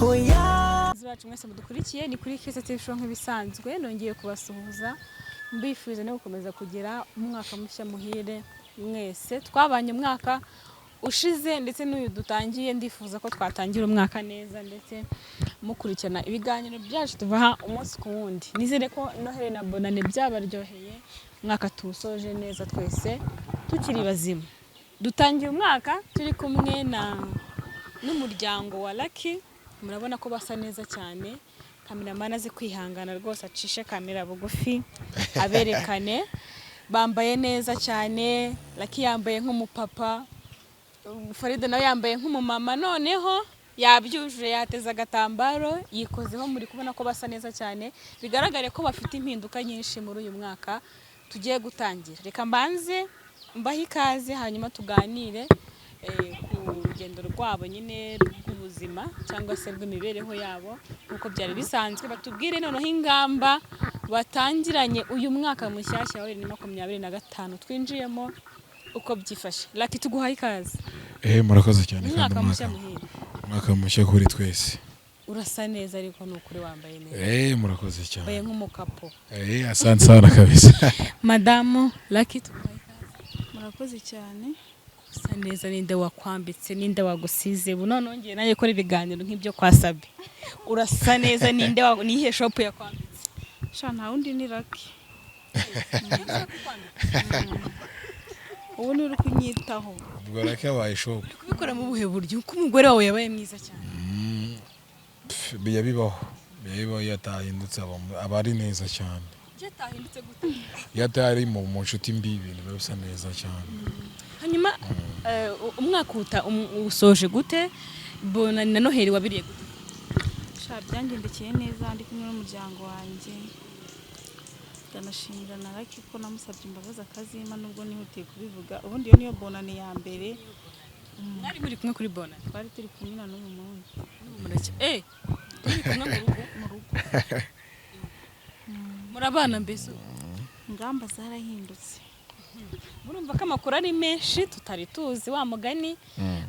Bakunzi bacu mwese mudukurikiye, ni kuri Keza TV Show nk'ibisanzwe. Nongeye kubasuhuza, mbifuriza no gukomeza kugira umwaka mushya muhire. Mwese twabanye umwaka ushize ndetse n'uyu dutangiye, ndifuza ko twatangira umwaka neza ndetse mukurikirana ibiganiro byacu tuvaha umunsi ku wundi. Nizere ko Noheli na Bonane byabaryoheye, umwaka tuwusoje neza twese tukiri bazima. Dutangiye umwaka turi kumwe na n'umuryango wa Lucky. Murabona ko basa neza cyane. Kameramani azi kwihangana rwose, acishe kamera bugufi aberekane. Bambaye neza cyane. Lucky yambaye nk'umupapa, Farida nawe yambaye nk'umumama, noneho yabyujuje, yateze agatambaro, yikozeho. Muri kubona ko basa neza cyane, bigaragare ko bafite impinduka nyinshi muri uyu mwaka tugiye gutangira. Reka mbanze mbahe ikaze, hanyuma tuganire ku rugendo rwabo nyine rw'ubuzima cyangwa se rw'imibereho yabo nk'uko byari bisanzwe, batubwire noneho ingamba batangiranye uyu mwaka mushyashya wa 2025 twinjiyemo uko byifashe. Lucky, tuguhaye ikaze. Murakoze cyane kandi. Umwaka mushya Umwaka muhire. Umwaka mushya kuri twese. Urasa neza, ariko ni ukuri wambaye neza. Murakoze cyane. Wambaye nk'umukapo. Asante sana kabisa. Madamu Lucky, tuguhaye ikaze. Murakoze cyane. Usa neza, ninde wakwambitse, ninde wagusize? Ubu none nongeye nanjye gukora ibiganiro nk'ibyo kwa Sabi. Urasa neza, ninde wa nihe shop yakwambitse? Sha, nta wundi, ni Lucky. Ubu ni uri kunyitaho. Ubwo Lucky yabaye shop. Uri kubikora mu buhe buryo, kuko umugore wawe yabaye mwiza cyane? Bijya bibaho, bijya bibaho. Iyo atahindutse aba ari neza cyane. Iyo atahindutse gute? Iyo atari mu nshuti mbi, ibintu biba bisa neza cyane. Hanyuma umwaka usoje gute? Bonane na Noheli wabiriye gute? Sha, byangendekeye neza, ndi kumwe n'umuryango wanjye. Ndanashimira na Lucky ko namusabye imbabazi akazimpa, nubwo nihutiye kubivuga. Ubundi iyo niyo bonane ya mbere. Mwari muri kumwe kuri Bonane? Twari turi kumwe na n'uyu munsi. Muri kumwe mu rugo? Mu rugo. Murabana mbese ubu? Ingamba zarahindutse. Murumva ko amakuru ari menshi tutari tuzi. Wa mugani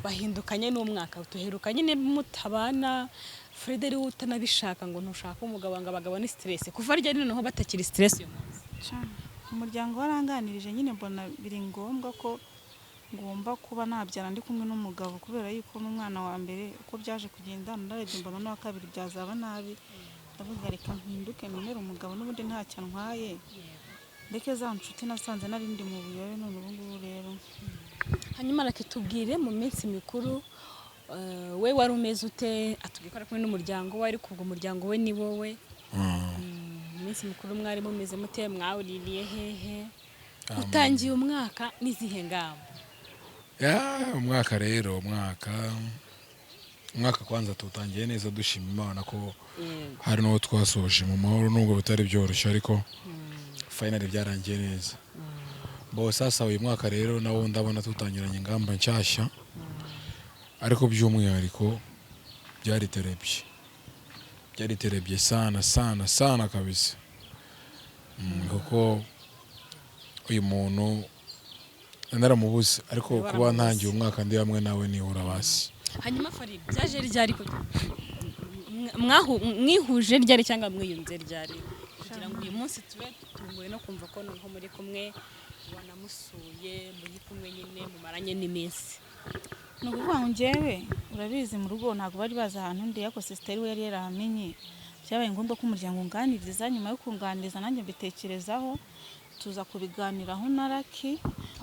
bahindukanye n'umwaka, tuheruka nyine mutabana. Frederi, wowe utanabishaka ngo ntushaka umugabo, ngo abagabo ni stress, kuva ryari noneho batakiri stress uyu munsi? Sha, umuryango waranganirije nyine, mbona biri ngombwa ko ngomba kuba nabyara ndi kumwe n'umugabo, kubera yuko n'umwana wa mbere uko byaje kugenda narebye mbona n'uwa kabiri byazaba nabi. Ndavuga reka mpinduke, nemere umugabo, n'ubundi ntacyo antwaye, ndeke za nshuti nasanze nari ndi mu buyobe. None ubu ngubu rero Hanyuma rakitubwire mu minsi mikuru we wari umeze ute? Atubwiye ko ari kumwe n'umuryango we, ariko ubwo umuryango we ni wowe. Mu minsi mikuru mwari mumeze mute? Mwawuririye hehe? Utangiye umwaka n'izihe ngamba? Ya, umwaka rero, umwaka kwanza tuwutangiye neza, dushima Imana ko hari n'uwo twasoje mu mahoro, nubwo bitari byoroshye, ariko finally byarangiye neza. Bo sasa uyu mwaka rero nawo ndabona tutangiranye ingamba nshyashya, ariko by'umwihariko byariterebye, byariterebye sana sana sana kabisa. Kuko uyu muntu naramubuze, ariko Waramubuze. kuba ntangiye umwaka ndi hamwe nawe nibura basi. Hanyuma Farid, byaje ryari mwihuje ryari cyangwa mwiyunze ryari, kugira ngo uyu munsi tube dutunguwe no kumva ko noneho muri kumwe, wanamusuye, muri kumwe nyine mumaranye n'iminsi? Ni ukuvuga ngo njyewe urabizi, mu rugo ntabwo bari bazi ahantu ndi, ariko sisiteri we yari yarahamenye. Byabaye ngombwa ko umuryango unganiriza. Nyuma yo kunganiriza, nanjye mbitekerezaho, tuza kubiganiraho na Lucky,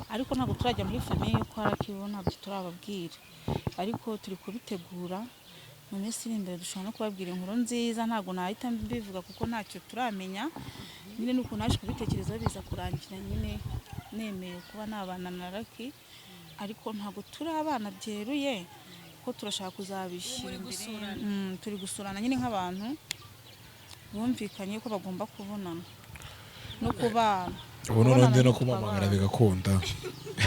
ariko ntabwo turajya muri famille yo kwa Lucky, bo ntabwo turababwira, ariko turi kubitegura. Mu minsi iri imbere dushobora no kubabwira inkuru nziza, ntabwo nahita mbivuga kuko ntacyo turamenya nyine. Ni ukuntu naje kubitekerezaho biza kurangira nyine nemeye kuba nabana na Lucky, ariko ntabwo turi abana byeruye kuko turashaka kuzabishyira imbere. Turi gusurana nyine nk'abantu bumvikanye ko bagomba kubonana no kubana. Ubu noneho ndi no Kubonana kumuhamagara tukabana. bigakunda.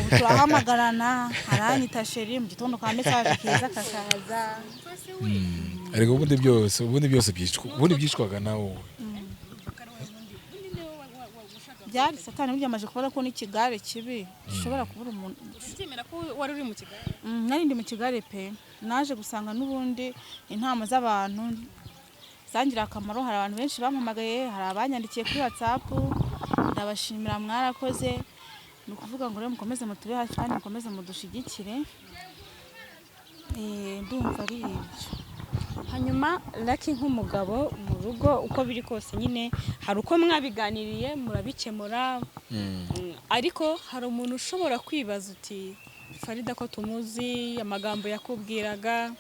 Ubu turahamagarana, aranyita chéri, mu gitondo ka message keza kakaza. Ariko ubundi byose byicwa, ubundi byicwaga nawe wowe. Byari satani burya, amaze kubona ko n'ikigare kibi gishobora kubura umuntu. Urabyemera ko wari uri mu kigali? Nari ndi mu kigare pe. Naje gusanga n'ubundi intama z'abantu zangiriye akamaro. Hari abantu benshi bampamagaye, hari abanyandikiye kuri WhatsApp, ndabashimira, mwarakoze. Ni ukuvuga ngo rero mukomeze mutube hafi kandi mukomeze mudushigikire. Ndumva ari ibyo. Hanyuma Lucky, nk'umugabo mu rugo, uko biri kose nyine hari uko mwabiganiriye murabikemura. Ariko hari umuntu ushobora kwibaza uti: "Farida ko tumuzi, amagambo yakubwiraga,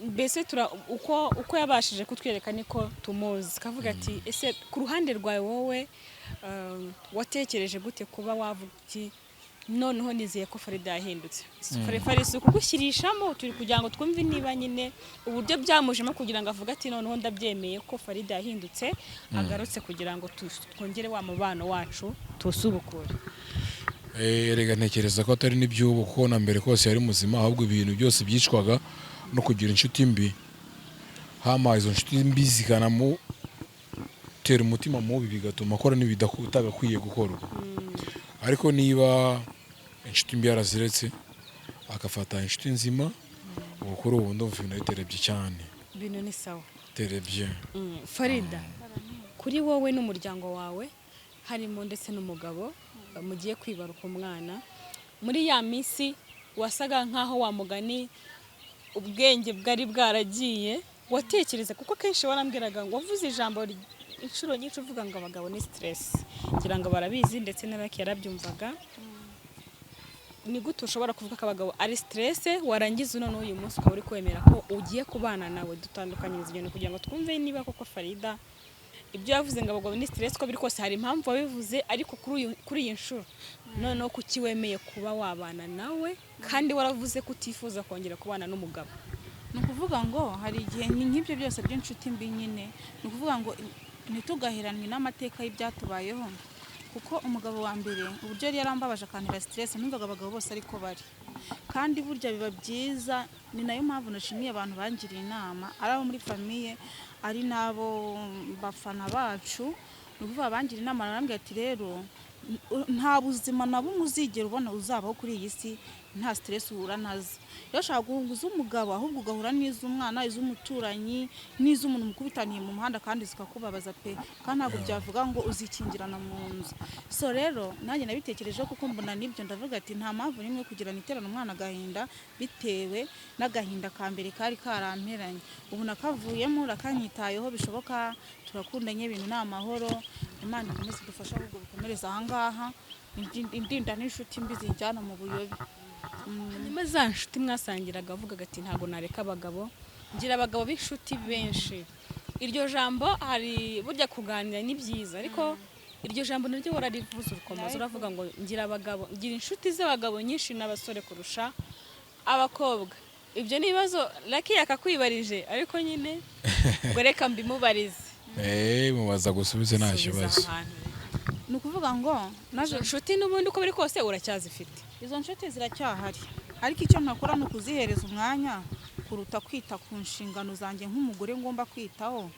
mbese uko yabashije kutwereka niko tumuzi," kavuga ati: "Ese ku ruhande rwawe wowe, watekereje gute kuba wavuga uti noneho nizeye ko Farida yahindutse?" Farida, si ukugushyirishamo, turi kugira ngo twumve niba nyine uburyo byamujemo kugira ngo avuge ati: "Noneho ndabyemeye ko Farida yahindutse, agarutse kugira ngo twongere wa mubano wacu tuwusubukure." Erega ntekereza ko atari n'iby'ubu, kuko na mbere kose yari muzima, ahubwo ibintu byose byicwaga no kugira inshuti mbi, hama izo nshuti mbi zikanamutera umutima mubi, bigatuma akora n'ibitagakwiye gukorwa. Ariko niba inshuti mbi yaraziretse agafata inshuti nzima, ubu kuri ubu ndumva ibintu biterebye cyane. Ibintu ni sawa. Terebye. Farida, kuri wowe n'umuryango wawe, harimo ndetse n'umugabo mugiye kwibaruka umwana, muri ya minsi wasaga nk'aho wa mugani ubwenge bwari bwaragiye, watekereza, kuko kenshi warambwiraga ngo wavuze ijambo inshuro nyinshi uvuga ngo abagabo ni stress, ngira ngo barabizi, ndetse na Lucky yarabyumvaga. Ni gute ushobora kuvuga ko abagabo ari stress, warangiza none uyu munsi ukaba uri kwemera ko ugiye kubana nawe? Dutandukanyiriza ibintu kugira ngo twumve niba koko Farida ibyo yavuze ngo abagabo ni stress, ko biri kose hari impamvu wabivuze. Ariko kuri iyi nshuro noneho kuki wemeye kuba wabana nawe kandi waravuze ko utifuza kongera kubana n'umugabo? Ni ukuvuga ngo hari igihe ni nk'ibyo byose by'inshuti mbi nyine. Ni ukuvuga ngo ntitugaheranwe n'amateka y'ibyatubayeho, kuko umugabo wa mbere uburyo yari yarambabaje akantera stress, numvaga abagabo bose ariko bari. Kandi burya biba byiza, ni nayo mpamvu nashimiye abantu bangiriye inama, ari abo muri famille, ari n'abo bafana bacu. Ni ukuvuga bangira inama, barambwira ati: "Rero nta buzima na bumwe uzigera ubona uzabaho kuri iyi si nta stress uhura nazo. Iyo ushaka guhunga iz'umugabo, ahubwo ugahura n'iz'umwana, iz'umuturanyi, n'iz'umuntu mukubitaniye mu muhanda, kandi zikakubabaza pe. Kandi ntabwo byavuga ngo uzikingirana mu nzu." So rero nanjye nabitekerejeho, kuko mbona nibyo, ndavuga ati nta mpamvu n'imwe kugira ngo iterane umwana agahinda bitewe n'agahinda ka mbere kari karamperanye. Ubu nakavuyemo, rakanyitayeho bishoboka, turakundanye, ibintu ni amahoro. Imana ikomeze idufashe, ahubwo bikomereze ahangaha, indinda n'inshuti mbi zinjyana mu buyobe. Hanyuma za nshuti mwasangiraga avugaga ati: "Ntabwo nareka abagabo, ngira abagabo b'inshuti benshi." Iryo jambo, hari burya kuganira ni byiza, ariko iryo jambo naryo wararivuze urukomoza, uravuga ngo ngira abagabo, ngira inshuti z'abagabo nyinshi n'abasore kurusha abakobwa. Ibyo ni ibibazo Lucky yakakwibarije, ariko nyine ngo reka mbimubarize. Mubaza gusubize, nta Subiza kibazo. aho hantu. Ni ukuvuga ngo naje Izo nshuti n'ubundi uko biri kose uracyazifite? Izo nshuti ziracyahari, ariko icyo ntakora ni ukuzihereza umwanya kuruta kwita ku nshingano zanjye nk'umugore ngomba kwitaho.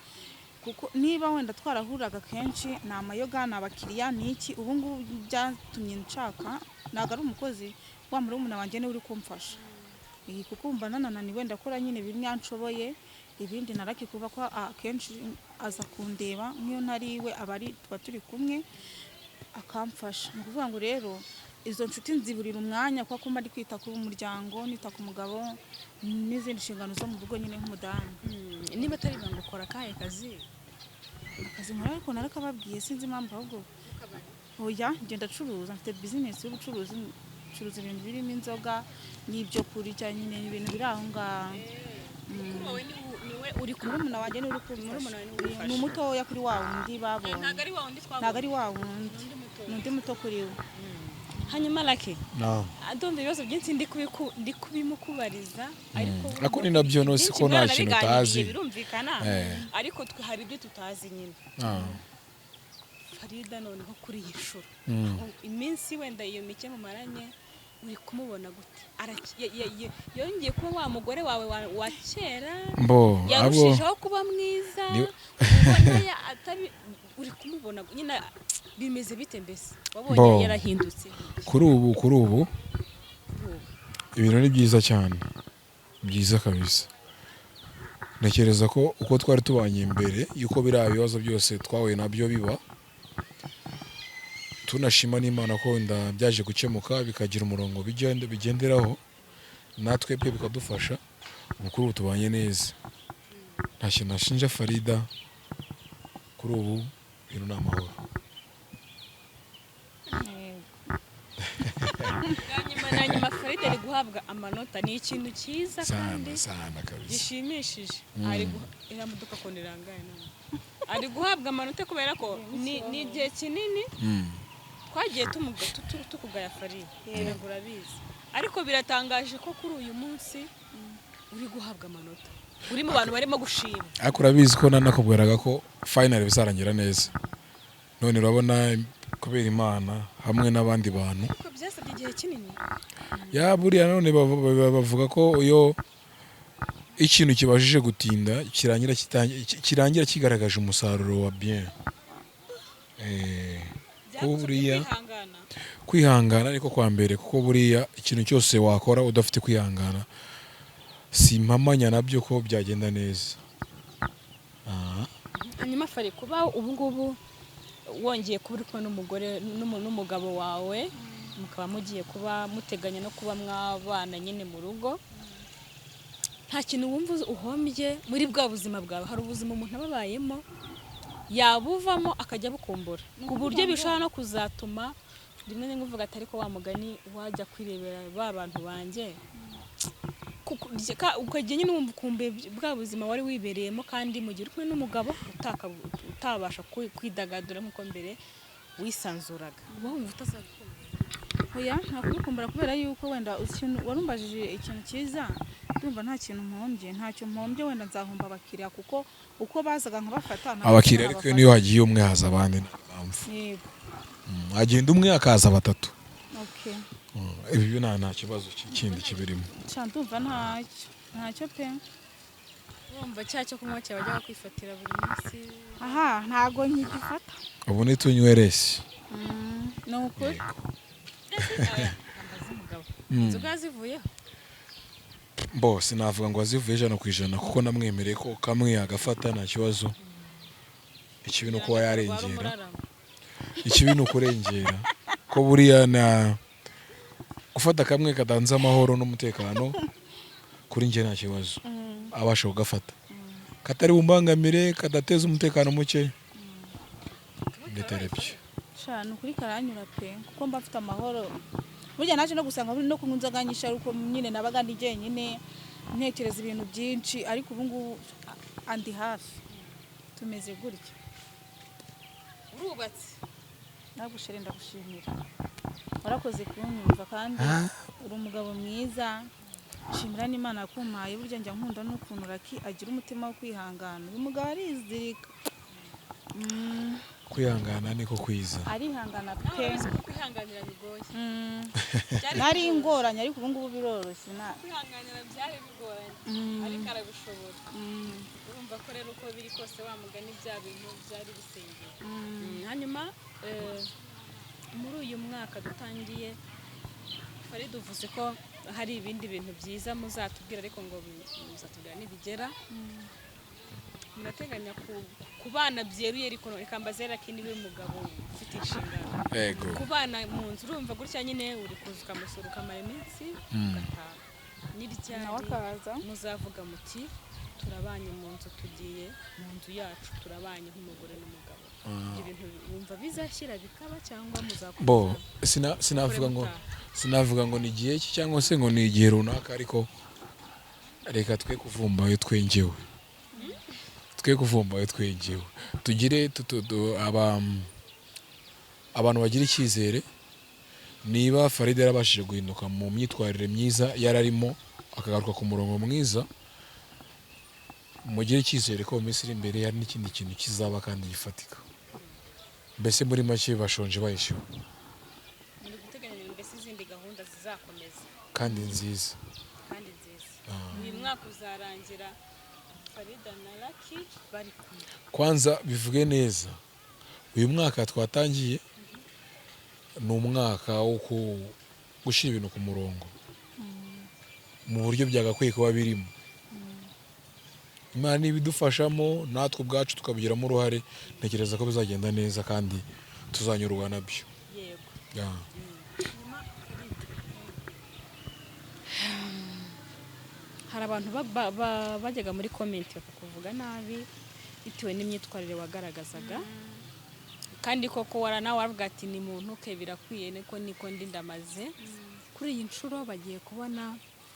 Kuko niba wenda twarahuraga kenshi ni amayoga, ni abakiriya, ni iki. Ubu ngubu byatumye nshaka, ntabwo ari umukozi wa murumuna wanjye niwe uri kumfasha iyi, kuko mba nanananiwe, ndakora nyine bimwe nshoboye, ibindi naraki kuva ko akenshi aza kundeba nk'iyo ntari iwe, aba ari tuba turi kumwe akamfasha. Ni ukuvuga ngo rero izo nshuti nziburira umwanya kuko mba ndi kwita ku muryango, nita ku mugabo n'izindi nshingano zo mu rugo nyine nk'umudamu. Niba atari ibanga, ukora akahe kazi? Akazi nkora, ariko narakababwiye, sinzi impamvu ahubwo. Oya, ngenda acuruza, mfite bizinesi y'ubucuruzi, ncuruza ibintu birimo inzoga n'ibyo kurya nyine, ibintu biri aho ngaho. Mukuru wawe niwe uri ku Murumuna wanjye niwe uri Murumuna wawe niwe kumufasha, ugufasha. ni umutoya kuri wa wundi babonye. Ntabwo ari wa wundi twabonye. Ntabwo ari wa wundi. Undi mutoya. Ni undi muto kuri we. Hanyuma Lucky, Naam. ndumva ibibazo byinshi ndi kubimukubariza, ariko Ariko ni nabyo, no si ko nta kintu utazi. Birumvikana. Eh. Ariko twe hari ibyo tutazi nyine. Ah. Farida, noneho kuri iyi nshuro, iminsi wenda iyo mike mumaranye, uri kumubona gute? Yongeye kuba wa mugore wawe wa kera? Mbo abo Yarushijeho kuba mwiza? Ubona atari uri kumubona nyine bimeze bite mbese? Wabonye Bo. yarahindutse? Kuri ubu Ubu. ibintu ni byiza cyane, byiza kabisa. Ntekereza ko uko twari tubanye mbere yuko biriya bibazo byose twahuye nabyo biba, tunashima n'Imana ko wenda byaje gukemuka, bikagira umurongo bigenderaho, natwe byo bikadufasha. Ubu kuri ubu tubanye neza, nta kintu nashinja Farida. Kuri ubu ibintu ni amahoro. Bwa nyuma na nyuma Farida ari guhabwa amanota, ni ikintu cyiza kandi Sana sana kabisa. gishimishije. Ari iriya modoka ukuntu irangaye none. Ari guhabwa amanota kubera ko ni igihe kinini twagiye tukugaya Farida, ntabwo urabizi, ariko biratangaje ko kuri uyu munsi uri guhabwa amanota, uri mu bantu barimo gushima. Ariko urabizi ko nanakubwiraga ko final bizarangira neza, none urabona kubera Imana hamwe n'abandi bantu. Ariko byasabye igihe kinini. Ya, buriya none bavuga ko iyo ikintu kibashije gutinda kirangira kigaragaje umusaruro wa bien. Ko Byagusabye buriya kwihangana. Kwihangana ariko kwa mbere, kuko buriya ikintu cyose wakora udafite kwihangana, simpamanya nabyo ko byagenda neza. Ah. Hanyuma Fari, kuba ubu ngubu wongeye kuba uri kumwe n'umugore n'umugabo wawe, mukaba mugiye kuba muteganya no kuba mwabana nyine mu rugo, nta kintu wumva uhombye muri bwa buzima bwawe? Hari ubuzima umuntu aba abayemo, yabuvamo akajya abukumbura, ku buryo bishobora no kuzatuma rimwe na rimwe uvuga ati: "Ariko wa mugani wajya kwirebera ba bantu banjye." Ukajya nyine wumva ukumbuye bwa buzima wari wibereyemo, kandi mu gihe uri kumwe n'umugabo utabasha kwidagadura nk'uko mbere wisanzuraga, uba wumva utazabikunda? Oya, nta kubikumbura, kubera yuko wenda ikintu warumbajije, ikintu cyiza, ndumva nta kintu mpombye, ntacyo mpombye. Wenda nzahomba abakiriya, kuko uko bazaga nkabafata ntabwo Abakiriya, ariko nabafata. niyo hagiye umwe haza abandi, nta mpamvu. Yego. Hagenda umwe hakaza batatu. Okay. Ibi byo nta kibazo kindi kibirimo. Sha, ndumva ntacyo, ntacyo pe. Wumva cya cyo kunywa cyawe wajyaga kwifatira buri munsi? Aha, ntago nkigifata. Ubu ntitunyweresi. Ni ukuri. Ambaza umugabo, inzoga zivuyeho? Bo sinavuga ngo wazivuye 100%, kuko namwemereye ko kamwe yagafata nta kibazo. Ikibi ni ukuba yarengera. Ikibi ni ukurengera, ko buriya na gufata kamwe kadanze amahoro n'umutekano, kuri njye nta kibazo, abasha kugafata katari bumbangamire, kadateza umutekano muke, bitari byo. Sha, ni ukuri karanyura pe, kuko mba mfite amahoro. Burya naje no gusanga no kunywa inzoga nyinshi ari uko nyine nabaga ndi jyenyine, ntekereza ibintu byinshi, ariko ubu ngubu andi hafi, tumeze gutya. Urubatse. Nagushere, ndagushimira, warakoze kunyumva, kandi uri umugabo mwiza. Nshimira n'Imana yakumpaye. Burya njya nkunda n'ukuntu Lucky agira umutima wo kwihangana. Uyu mugabo arizirika. Kwihangana niko kwiza. Arihangana Nawe pe. urabizi ko kwihanganira bigoye. Byari Nari ingoranye, ariko ubu ngubu biroroshye Kwihanganira byari bigoranye, ariko arabishobora. Urumva ko rero uko biri kose, wa mugani bya bintu byari bisengeye. Hanyuma muri uyu mwaka dutangiye, Farid, uvuze ko hari ibindi bintu byiza muzatubwira, ariko ngo muzatubwira nibigera. Murateganya kubana byeruye? Ariko reka mbaze Lucky, niwe mugabo ufite inshingano. Yego. Kubana mu nzu, urumva gutya nyine uri kuza ukamusura, ukamara iminsi ugataha, ni ryari Nawe akaza. muzavuga muti: "Turabanye mu nzu, tugiye mu nzu yacu, turabanye nk'umugore n'umugabo"? Ibyo bintu wumva bizashyira bikaba, cyangwa muzakomeza Bo sinavuga ngo mutaha? Sinavuga ngo ni igihe ki cyangwa se ngo ni igihe runaka, ariko Reka twe kuvumba ayo twengewe, twe kuvumba ayo twengewe, tugire abantu bagira icyizere. Niba Farida yarabashije guhinduka mu myitwarire myiza yararimo, akagaruka ku murongo mwiza, mugire icyizere ko mu minsi iri imbere hari n'ikindi kintu kizaba kandi gifatika. Mbese muri make bashonje bahishiwe. Muri guteganya mbese izindi gahunda zizakomeza kandi nziza. Kandi nziza. Uyu mwaka uzarangira Farida na Lucky bari kumwe? Kwanza bivuge neza, uyu mwaka twatangiye ni umwaka wo gushyira ibintu ku murongo mu buryo byagakwiye kuba birimo. Imana niba idufashamo, natwe ubwacu tukabigiramo uruhare, ntekereza ko bizagenda neza kandi tuzanyurwa nabyo. Yego. Yeah. Hanyuma Farida, hari abantu bajyaga muri comment bakakuvuga nabi bitewe n'imyitwarire wagaragazaga, kandi koko nawe waravuga ati ni muntu ke, birakwiye, niko ndi ndamaze. Kuri iyi nshuro bagiye kubona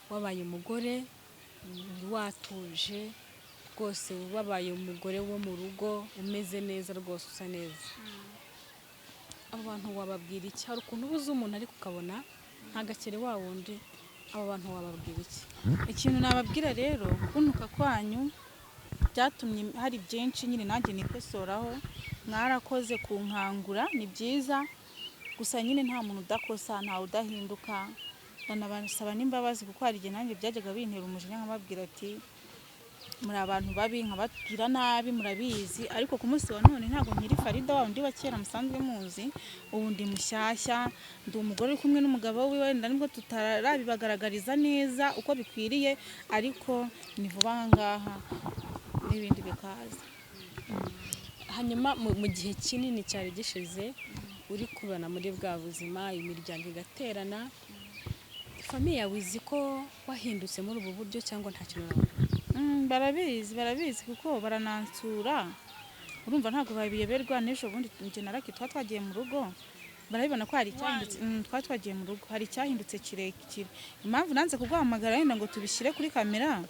wabaye umugore watuje rwose, wabaye umugore wo mu rugo umeze neza rwose, usa neza. Abo bantu wababwira iki? Hari ukuntu uba uzi umuntu ariko ukabona ntagakere wa wundi. Abo bantu wababwira iki? Ikintu nababwira rero, kuntuka kwanyu byatumye hari byinshi nyine nanjye nikosoraho. Mwarakoze kunkangura, ni byiza. Gusa nyine nta muntu udakosa, ntawe udahinduka. Ndanabasaba n'imbabazi kuko hari igihe nanjye byajyaga bintera umujinya, nkababwira ati muri abantu babi, nkababwira nabi, murabizi. Ariko ku munsi wa none ntabwo nkiri Farida wa undi wa kera musanzwe muzi. Ubu ndi mushyashya, ndi umugore uri kumwe n'umugabo wiwe. Wenda nibwo tutarabibagaragariza neza uko bikwiriye, ariko ni vuba aha ngaha n'ibindi bikaza. Hanyuma mu gihe kinini cyari gishize uri kubana muri bwa buzima, imiryango igaterana, famille yawe izi ko wahindutse muri ubu buryo cyangwa nta kintu nawe? Barabizi, barabizi kuko baranansura. Urumva ntabwo babiyoberwa. N'ejo bundi njye na Lucky twa twagiye mu rugo, barabibona ko hari icyahindutse. Twa twagiye mu rugo, hari icyahindutse kirekire. Impamvu nanze kuguhamagara wenda ngo tubishyire kuri kamera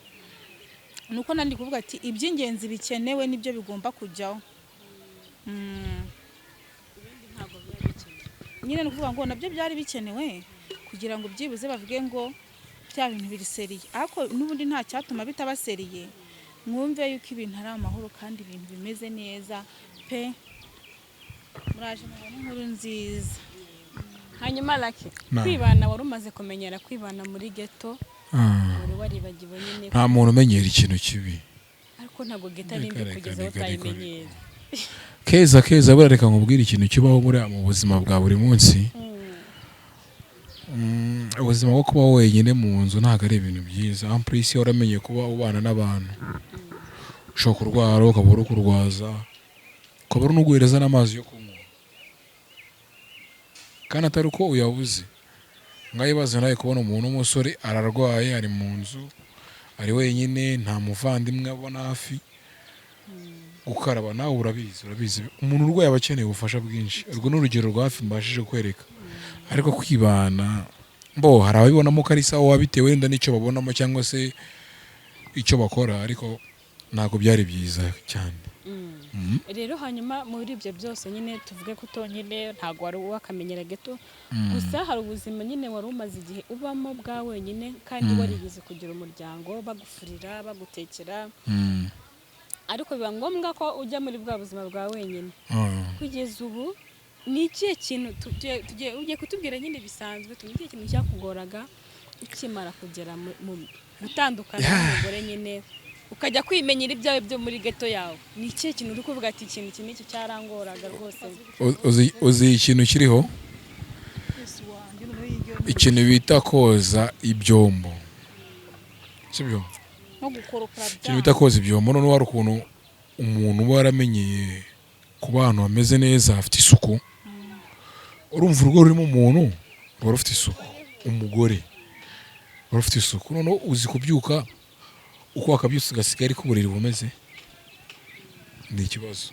ni uko nandi kuvuga ati iby'ingenzi bikenewe nibyo bigomba kujyaho. Ibindi ntabwo biba bikenewe? Nyine ni ukuvuga ngo nabyo byari bikenewe kugira ngo byibuze bavuge ngo bya bintu biri sérieux, ariko n'ubundi nta cyatuma bitaba sérieux. Mwumve yuko ibintu ari amahoro kandi ibintu bimeze neza pe. Muraje mubone inkuru nziza. Hanyuma Lucky, Naam. kwibana, wari umaze kumenyera kwibana muri ghetto? Ah. Wari waribagiwe nyine? Nta muntu umenyera ikintu kibi. Ariko ntabwo ghetto ari mbi Reka, reka, kugeza aho reka, reka, utayimenyera. Keza, Keza, buriya reka nkubwire ikintu kibaho muri mu buzima bwa buri munsi. Ubuzima bwo kuba wenyine mu nzu ntabwo ari ibintu byiza. En plus iyo waramenye kuba ubana n'abantu, ushobora kurwara ukaba uri kurwaza, ukaba uri n'uguhereza n'amazi yo kunywa kandi atari uko uyabuze. Ngaho ibaze nawe kubona umuntu w'umusore ararwaye, ari mu nzu, ari wenyine, nta muvandimwe abona hafi. Gukaraba nawe urabizi, urabizi, umuntu urwaye aba akeneye ubufasha bwinshi. Urwo ni urugero rwa hafi mbashije kwereka. Ariko kwibana bo, hari ababibonamo ko ari sawa bitewe wenda n'icyo babonamo cyangwa se icyo bakora, ariko ntabwo byari byiza cyane. Rero hanyuma muri ibyo byose nyine, tuvuge ko utonyine ntabwo wari wakamenyera ghetto, gusa hari ubuzima nyine wari umaze igihe ubamo bwa wenyine kandi warigeze kugira umuryango, bagufurira, bagutekera, ariko biba ngombwa ko ujya muri bwa buzima bwa wenyine. Kugeza ubu ni ikihe kintu ugiye kutubwira nyine bisanzwe, ni ikihe kintu cyakugoraga ukimara kugera mu gutandukana n'umugore nyine, ukajya kwimenyera ibyawe byo muri ghetto yawe? Ni ikihe kintu uri kuvuga ati ikintu iki n'iki cyarangoraga rwose? Uzi ikintu kiriho, ikintu bita koza ibyombo, sibyo? No gukoropora. Ikintu bita koza ibyombo. Noneho hari ukuntu umuntu uba waramenyeye kuba ahantu hameze neza, hafite isuku. Urumva urugo rurimo umuntu ruba rufite isuku, umugore ruba rufite isuku. Noneho uzi kubyuka, uko wakabyutse ugasiga ariko uburiri bumeze, ni ikibazo.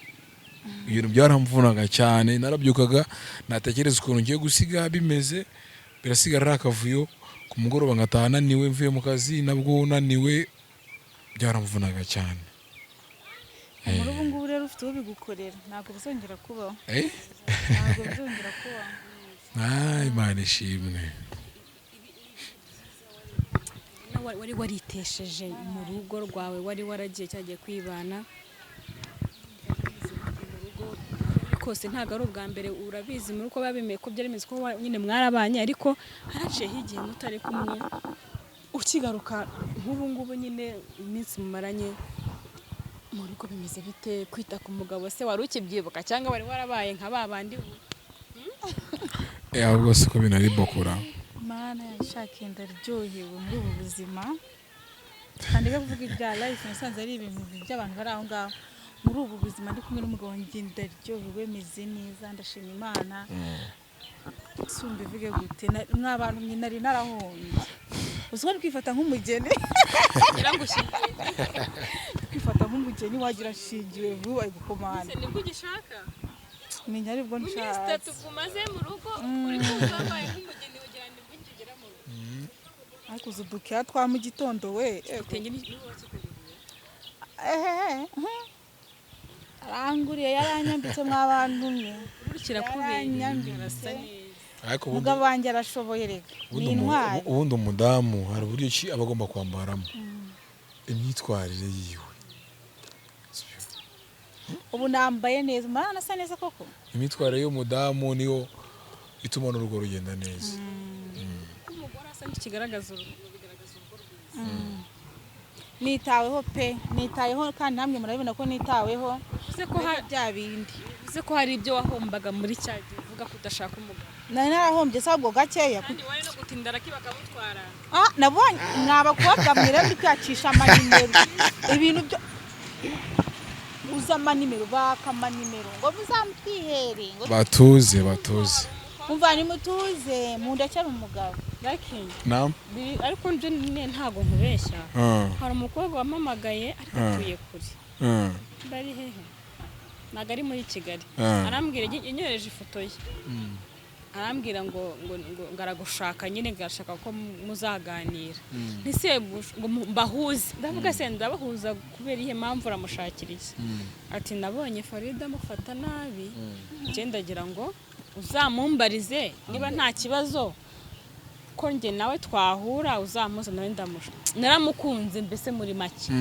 Ibintu byaramvunaga cyane. Narabyukaga natekereza ukuntu ngiye gusiga bimeze, birasigara ari akavuyo. Ku mugoroba ngataha naniwe, mvuye mu kazi nabwo unaniwe, byaramuvunaga cyane. Muri ubu ngubu rero ufite ubigukorera, ntabwo bizongera kubaho. Eh? Ntabwo bizongera kubaho. Ah, Imana ishimwe. Wari waritesheje mu rugo rwawe, wari waragiye cyagiye kwibana mu rugo kose, ntabwo ari ubwa mbere urabizi muri uko babimeye ko byari bimeze, ko nyine mwarabanye, ariko haraciyeho igihe mutari kumwe. Ukigaruka nk'ubu ngubu nyine, iminsi mumaranye mu rugo bimeze bite? Kwita ku mugabo se wari ukibyibuka, cyangwa wari warabaye nka ba bandi? Eh, ahubwo siko binari bokora. Mana yashakiye, ndaryohewe muri ubu buzima. Kandi rero kuvuga ibya life nasanze ari ibintu by'abantu bari aho ngaho. Muri ubu buzima ndi kumwe n'umugabo wanjye, ndaryohewe, meze neza, ndashima Imana. Sumba ivuge gute? Mwa bantu mwe, nari narahombye. Uzi ko ari kwifata nk'umugeni, Ngira ngo ushyingiwe. kwifata nk'umugeni, wagira nshingiwe vuba gukomana. Se nibwo ugishaka? Menya aribwo Mu minsi nshatse. 3 umaze mu rugo, uri kumva wabaye nk'umugeni, ugira nibwo ukigera mu rugo. Ariko uzi udukeya twa mu gitondo we, ego. Igitenge ni wowe wakikuguriye? Ehehe, aranguriye, yaranyambitse mwa bantu mwe. Kirakubera. Yaranyambitse. Urasa neza. Ariko ubundi Umugabo wanjye arashoboye reka, ni ubundi intwari. Ubundi umudamu hari uburyo ki aba agomba kwambaramo, imyitwarire yiwe. Sibyo? Ubu nambaye neza, umwana asa neza koko. Imyitwarire y'umudamu niyo ituma n'urugo rugenda neza. Uko umugore asa ntikigaragaza urugo, bigaragaza urugo rwiza. Nitaweho pe, nitayeho, kandi namwe murabibona ko nitaweho. Bivuze ko Bya bindi. Bivuze ko hari ibyo wahombaga muri cya gihe uvuga ko udashaka umugabo. Nari narahombye se ahubwo gakeya. Kandi wari no gutinda araki bakamutwara. Ah, nabonye mwa bakobwa mwe muri kwiyakisha amanimero, ibintu byo uza amanimero, baka amanimero ngo muzamutwihere ngo Batuze, batuze. Umva, nimutuze, mundekere umugabo. Lucky, Na ariko nje nyine ntabwo nkubeshya. Hari umukobwa wampamagaye, ariko atuye kure. Bari hehe, ntabwo ari muri Kigali. Arambwira, yanyohereje ifoto ye, arambwira ngo aragushaka nyine, ngo arashaka ko muzaganira. Ntise ngo mbahuze? Ndavuga se ndabahuza kubera iyihe mpamvu? Uramushakira iki? Ati nabonye Farida amufata nabi, njye ndagira ngo uzamumbarize niba nta kibazo ko njye nawe twahura, uzamuza nawe ndamusha, naramukunze. Mbese muri make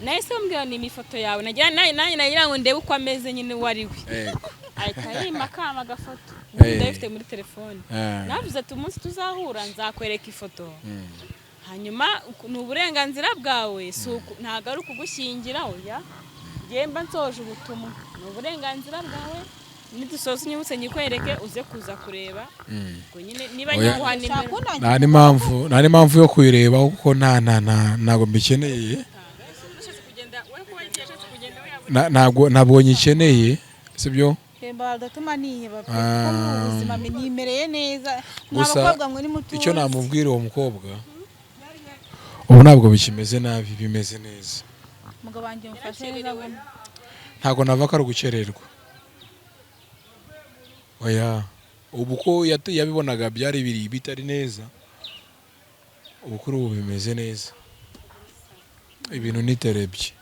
nahise mbwira ni imifoto yawe, nagira nanjye nagira ngo ndebe uko ameze nyine, uwo ari we. Ahita yima akama agafoto. Ndabifite muri telefone. Navuze ati umunsi tuzahura nzakwereka ifoto, hanyuma ni uburenganzira bwawe, si ntabwo ari ukugushyingira, oya. Njye mba nsoje ubutumwa, ni uburenganzira bwawe, nidusoza unyibutse nyikwereke, uze kuza kureba. Ubwo nyine niba Oya. nyaguha nimero. Nta n'impamvu yo kuyireba, kuko nta nta nta ntabwo mbikeneye. Ushatse kugenda we, kuba yagiye ashatse kugenda we yabona. Ntabwo nyikeneye, sibyo? Hemba badatuma niheba pe, Ah. kuko mu buzima nimereye neza. Mwa Gusa bakobwa mwe nimutuze. icyo namubwira uwo mukobwa, ubu ntabwo bikimeze nabi, bimeze neza. Umugabo wanjye mufashe neza ngo Ntabwo nava ko ari ugukererwa, oya. Ubu ko yabibonaga byari biri bitari neza, ubu kuri ubu bimeze neza, ibintu niterebye.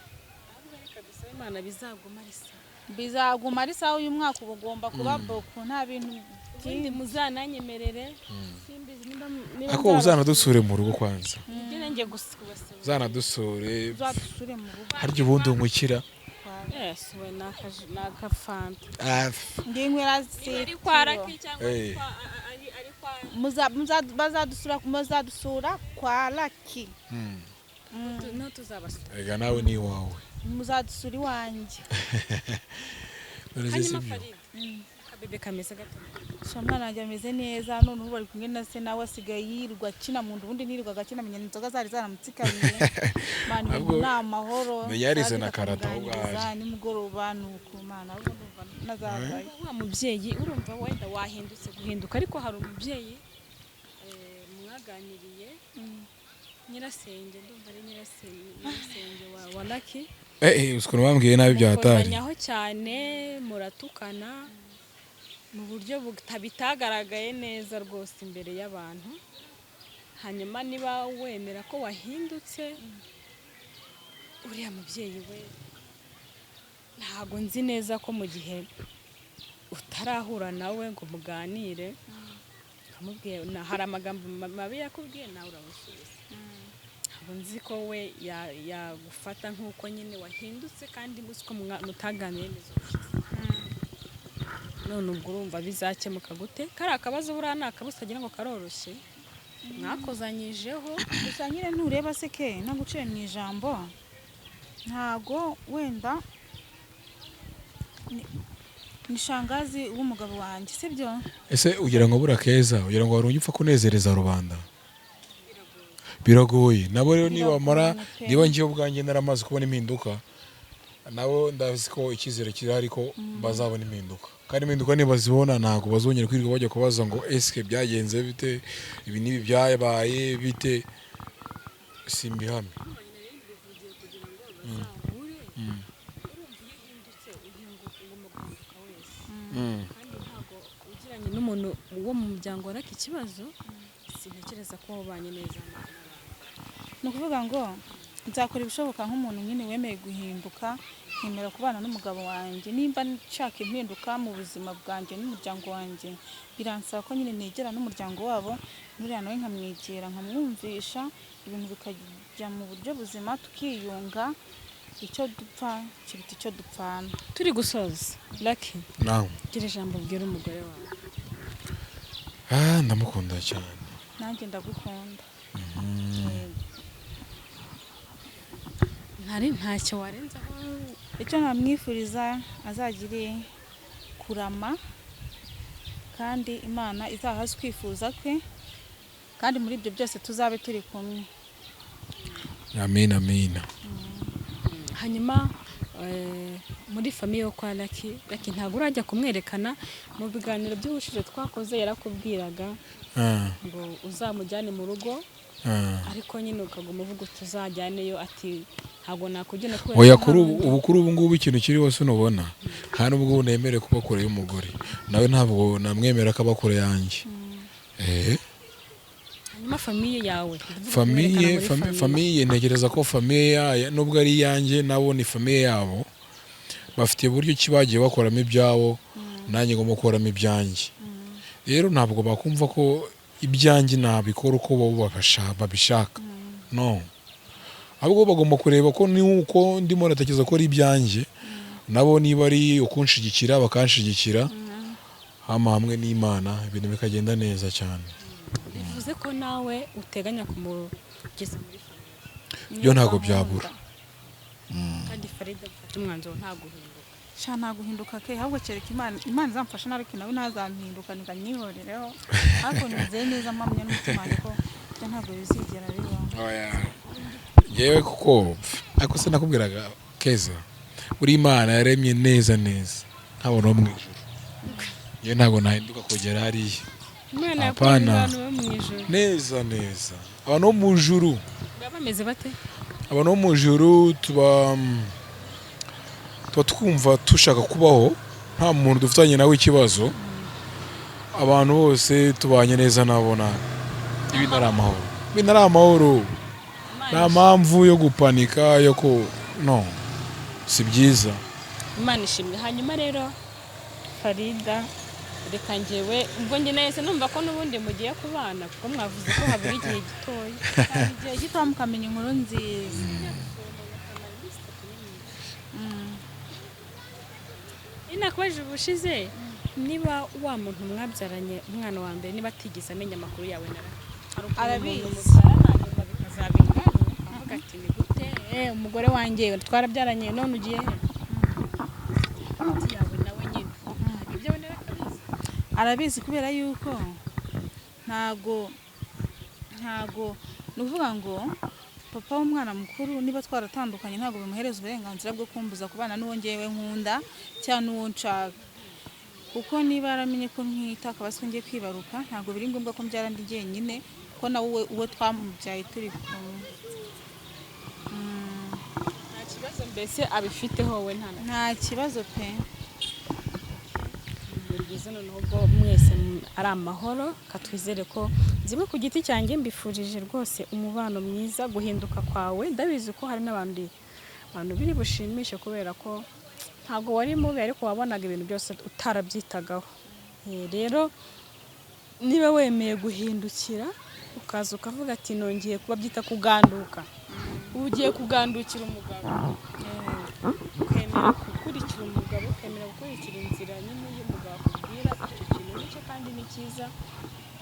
Reka dusabe Imana bizaguma ari sawa. Bizaguma ari sawa. Uyu mwaka uba ugomba kuba boku, nta bintu Ubundi muzananyemerere, simbizi niba Ariko uzanadusure mu rugo kwanza. Nibyo nanjye gusa kubasura. Uzanadusure. Uzadusure mu rugo. Harya ubundi ungukira? Yes, we ni akafanta. Ah, Nginywera. Ari kwa Lucky cyangwa ari Eh. kwa ari kwa Bazadusura, muzadusura kwa Lucky. No tuzabasura. Erega nawe ni iwawe. Muzadusura iwanjye. None se Hanyuma sibyo? Farida, akabebe kameze gato? Sha, mwana wanjye ameze neza none ubu, bari kumwe na se, nawe asigaye yirirwa akina mu nda, ubundi ntiyirirwaga akina, menya inzoga zari zaramutsikamiye. Mana, ibintu Ahubwo ni amahoro. menya yarize na Arabyuka karate ahubwo akamuganiriza, ahari. nimugoroba ni uku. Mana, ahubwo ndumva nazavayo. Wa mubyeyi, urumva wenda wahindutse guhinduka, ariko hari umubyeyi mwaganiriye, nyirasenge, ndumva ari nyirasenge wa Lucky. Eh eh, uzi ukuntu bambwiye nabi bya hatari. Mukozanyaho cyane, muratukana mu buryo bitagaragaye neza rwose imbere y'abantu. Hanyuma niba wemera ko wahindutse, uriya mubyeyi we ntago nzi neza ko mu gihe utarahura nawe ngo muganire ukamubwira, hari amagambo mabi yakubwiye nawe uramusubiza. Ntabwo nzi ko we yagufata nk'uko nyine wahindutse, kandi uzi ko mutaganiye neza ubushize. None ubwo urumva bizakemuka gute? Kariya kabazo buriya ni akabazo utagira ngo karoroshye, mwakozanyijeho. Gusa nyine ntureba se ke naguciye mu ijambo, ntago wenda ni shangazi w'umugabo wanjye, sibyo? Ese ugira ngo buriya Keza, ugira ngo wari upfa kunezereza rubanda? Biragoye. Nabo rero nibamara, Biragoye pe. niba ngiye ubwanjye naramaze kubona impinduka, nabo ndazi ko icyizere kirahari ko bazabona impinduka. Kandi impinduka nibazibona, ntabwo bazongera kwirirwa bajya kubaza ngo eske byagenze bite, ibi n'ibi byabaye bite. Simbihamye. Bazahure. Urumva iyo uhindutse ugomba guhinduka wese, kandi ntabwo ugiranye n'umuntu wo mu muryango waraka ikibazo, sintekereza ko wabanye neza n'abantu. Ni ukuvuga ngo nzakora ibishoboka nk'umuntu nyine wemeye guhinduka, nkemera kubana n'umugabo wanjye. Nimba nshaka impinduka mu buzima bwanjye n'umuryango wanjye, biransaba ko nyine negera n'umuryango wabo, nuriya nawe nkamwegera, nkamwumvisha, ibintu bikajya mu buryo buzima, tukiyunga. Icyo dupfa kiruta icyo dupfana. Turi gusoza, Lucky, Nawe gira ijambo ubwira umugore wawe. Ah, ndamukunda cyane. Nanjye ndagukunda. Yego. Ntari ntacyo warenzaho? Icyo namwifuriza, azagire kurama, kandi Imana izahaze kwifuza kwe, kandi muri ibyo byose tuzabe turi kumwe. Amin, amin. Hanyuma muri famille yo kwa Lucky, Lucky ntabwo urajya kumwerekana. Mu biganiro by'ubushize twakoze yarakubwiraga ngo uzamujyane mu rugo, ariko nyine ukaguma uvuga uti uzajyaneyo, ati ntabwo nakugena kubera Oya, ko kuri hari ubu, ubu kuri ubu ngubu ikintu kiri hose unubona, nta nubwo nemerewe kuba kure y'umugore, nawe ntabwo namwemera ko aba kure yanjye. Hanyuma famille yawe, ndavuga Famille, kumwerekana muri famille. Famille, ntekereza ko famille yayo nubwo ari iyanjye, nabo ni famille yabo. Bafite uburyo ki bagiye bakoramo ibyabo, nanjye ngomba gukoramo ibyanjye. Rero ntabwo bakumva ko ibyanjye nabikora uko bo babishaka, no ahubwo bagomba kureba ko ni uko ndimo natekereza ko ari ibyanjye, nabo niba ari ukunshigikira bakanshigikira, hama hamwe n'Imana ibintu bikagenda neza cyane. Bivuze ko nawe uteganya kumugeza muri famille? Byo ntabwo byabura. Kandi Farida, gufata umwanzuro nta guhinduka? Sha, nta guhinduka ke, ahubwo kereka Imana izamfasha, nariko nawe ntazampinduka ngamyihorereho, ariko nizeye neza, mpamya n'umutima wanjye ko ibyo ntabwo bizigera bibaho. Yewe, kuko ariko se nakubwiraga Keza, buri Imana yaremye neza neza nk'abantu bo mu ijuru, yewe ntabwo nahinduka kugera hariya. Imana yakoreye Hapana. abantu bo mu ijuru? Neza neza, abantu bo mu ijuru. Baba bameze bate? Abantu bo mu ijuru tuba twumva dushaka kubaho nta muntu dufitanye nawe ikibazo, abantu bose tubanye neza nabo, na ibintu ari amahoro, ibintu ari amahoro. Nta mpamvu yo gupanika, yo ku no si byiza. Imana ishimwe. Hanyuma rero Farida, reka njyewe ubwo njye nahise numva ko n'ubundi mugiye kubana, kuko mwavuze ko habura igihe gitoya. Hari igihe gito mukamenya inkuru nziza. Nakubajije ubushize niba wa muntu mwabyaranye umwana wa mbere niba atigeze amenya amakuru yawe na hari ukuntu Arabizi. umuntu mubyarana nyuma bikazaba ingano, ukavuga ati ni gute, umugore wanjye twarabyaranye none ugiye he? Hagati yawe nawe nyine ibyo we nawe akabizi? Arabizi, kubera yuko ntago ni ukuvuga ngo papa w'umwana mukuru niba twaratandukanye, ntabwo bimuhereza uburenganzira bwo kumbuza kubana n'uwo ngewe nkunda cyangwa n'uwo nshaka, kuko niba yaramenye ko ntwita akaba ko ngiye kwibaruka, ntabwo biri ngombwa ko mbyara ndi jyenyine, kuko nawe uwo twamubyaye turi kumwe. Nta kibazo mbese abifiteho we, nta na Nta kibazo pe. byiza noneho ubwo mwese ari amahoro. Katwizere ko njyewe ku giti cyanjye mbifurije rwose umubano mwiza, guhinduka kwawe ndabizi ko hari n'abandi bantu biri bushimishe, kubera ko ntabwo wari mubi ariko wabonaga ibintu byose utarabyitagaho. Rero niba wemeye guhindukira ukaza ukavuga ati nongeye kuba, byita kuganduka, uba ugiye kugandukira umugabo, ukemera gukurikira umugabo, ukemera gukurikira inzira nyine y'umugabo akubwira, icyo kintu nicyo kandi ni cyiza.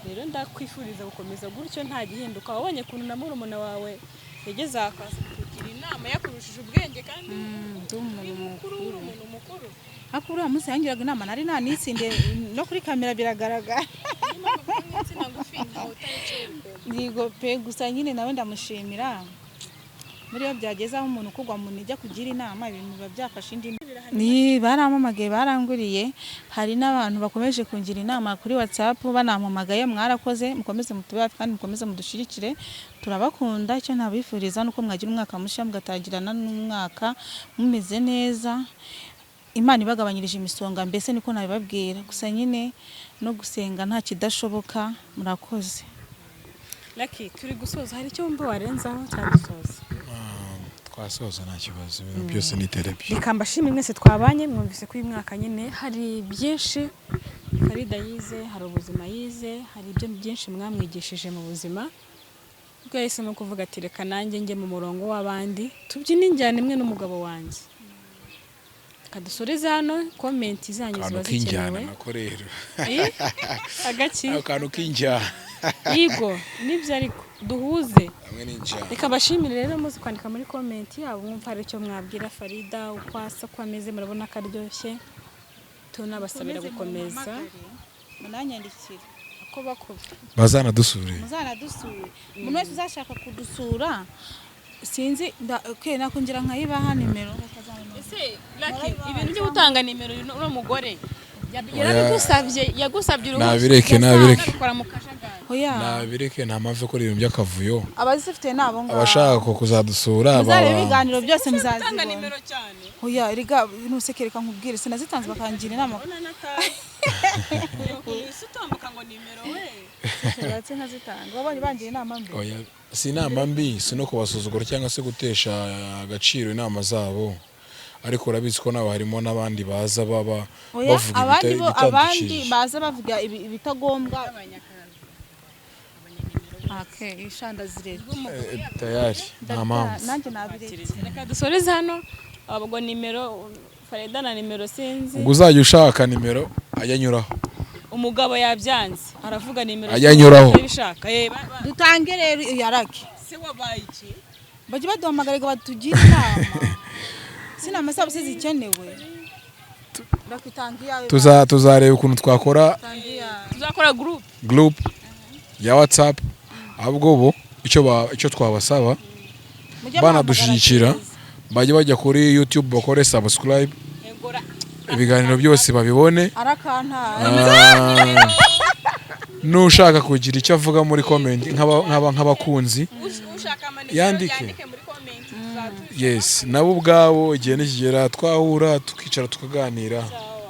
Rero ndakwifuriza gukomeza gutyo nta gihinduka. Wabonye ukuntu na murumuna wawe yageze aha akaza kukugira inama yakurushije ubwenge kandi Ndi umuntu uri mukuru, uri mukuru. umuntu mukuru. Ariko uriya munsi yangiraga inama nari nanitsindiye no kuri kamera biragaragara. Niyo mpamvu uvuga insina ngufi ntawe utaricaye. Yego pe, gusa nyine nawe ndamushimira. Muri iyo byageze aho umuntu kugwa mu ntege kugira inama, ibintu biba byafashe indi. Ni barampamagaye, baranguriye, hari n'abantu bakomeje kungira inama kuri WhatsApp, banampamagaye. Mwarakoze, mukomeze mutube hafi kandi mukomeze mudushyigikire, turabakunda. Icyo nabifuriza ni uko mwagira umwaka mushya, mugatangirana n'umwaka mumeze neza, Imana ibagabanyirije imisonga, mbese niko nabibabwira. Gusa nyine no gusenga nta kidashoboka. Murakoze. Lucky, turi gusoza, hari icyo wumva warenzaho cyangwa dusoza? Twasoza nta kibazo, ibintu byose ni therapy. Reka mbashimire mwese twabanye. Mwumvise ko uyu mwaka nyine hari byinshi Farida yize, hari ubuzima yize, hari ibyo byinshi mwamwigishije mu buzima ubwo yahisemo kuvuga ati reka nanjye njye mu murongo w'abandi tubyine injyana imwe n'umugabo wanjye. Reka dusoreze hano, comment zanyu Akantu ziba k'injyana zikenewe. nako rero. Eh? Agaki? Akantu k'injyana. Yego, nibyo, ariko duhuze. Hamwe n'injyana. Reka mbashimire rero, muzi kwandika muri comment yabo mwumva hari icyo mwabwira Farida, uko asa, uko ameze, murabona ko aryoshye. Tunabasabira gukomeza Munanyandikire. Ko bakuba. Bazanadusure. Muzanadusure. Umuntu wese uzashaka kudusura, sinzi okay, nakongera nkayibaha nimero. Ese Lucky, ibintu byo gutanga nimero uno mugore yarabigusabye, yagusabye uruhushya? Nabireke, nabireke. Abikora mu kajagari. Oya. Nabireke, nta mpamvu yo gukora ibintu by'akavuyo. Abazifite ni abo ngabo. Abashaka kuzadusura Muzareba baba ibiganiro byose, gutanga muzazibona. nimero cyane. Oya, erega ntuseke, reka nkubwire, sinazitanze bakangira inama. Urabona natazi isi utambuka ngo nimero we. Shatse nkazitanga, wabonye bangira inama mbi. Oya, si inama mbi, si no kubasuzugura cyangwa se gutesha agaciro inama zabo, ariko urabizi ko nawe harimo n'abandi baza baba Oya, bavuga abandi bo abandi ibitadukije. baza bavuga ibitagombwa. Okay, ishanda zirera. Tayari nta mpamvu. Nanjye nabiretse. Reka dusoreze hano ubwo. Nimero Farida na nimero sinzi. Ubwo uzajya ushaka nimero ajya anyuraho. Umugabo yabyanze, aravuga nimero. Ajya anyuraho. Ibishaka Dutange rero yarake. Se wabaye iki? Bajye baduhamagara ngo batugire inama, si inama zabo se zikenewe? Bakitanga iyawe. Tuzareba ukuntu twakora. Tanga iyawe. Tuzakora group. Group ya WhatsApp. Ahubwo bo icyo twabasaba, Mujye banadushyigikira, muhamagara. bajye bajya kuri YouTube bakore subscribe, Egora. ibiganiro byose babibone. Arakantara. Ah, n'ushaka kugira icyo avuga muri comment nk'abakunzi Ushaka amanimero Yandike. yandike muri comment, tuzatuza. Yes, nabo ubwabo igihe nikigera twahura tukicara tukaganira,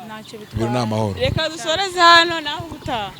Ntacyo ibintu ni bitwaye. amahoro. Reka dusoreze hano, naho ubutaha.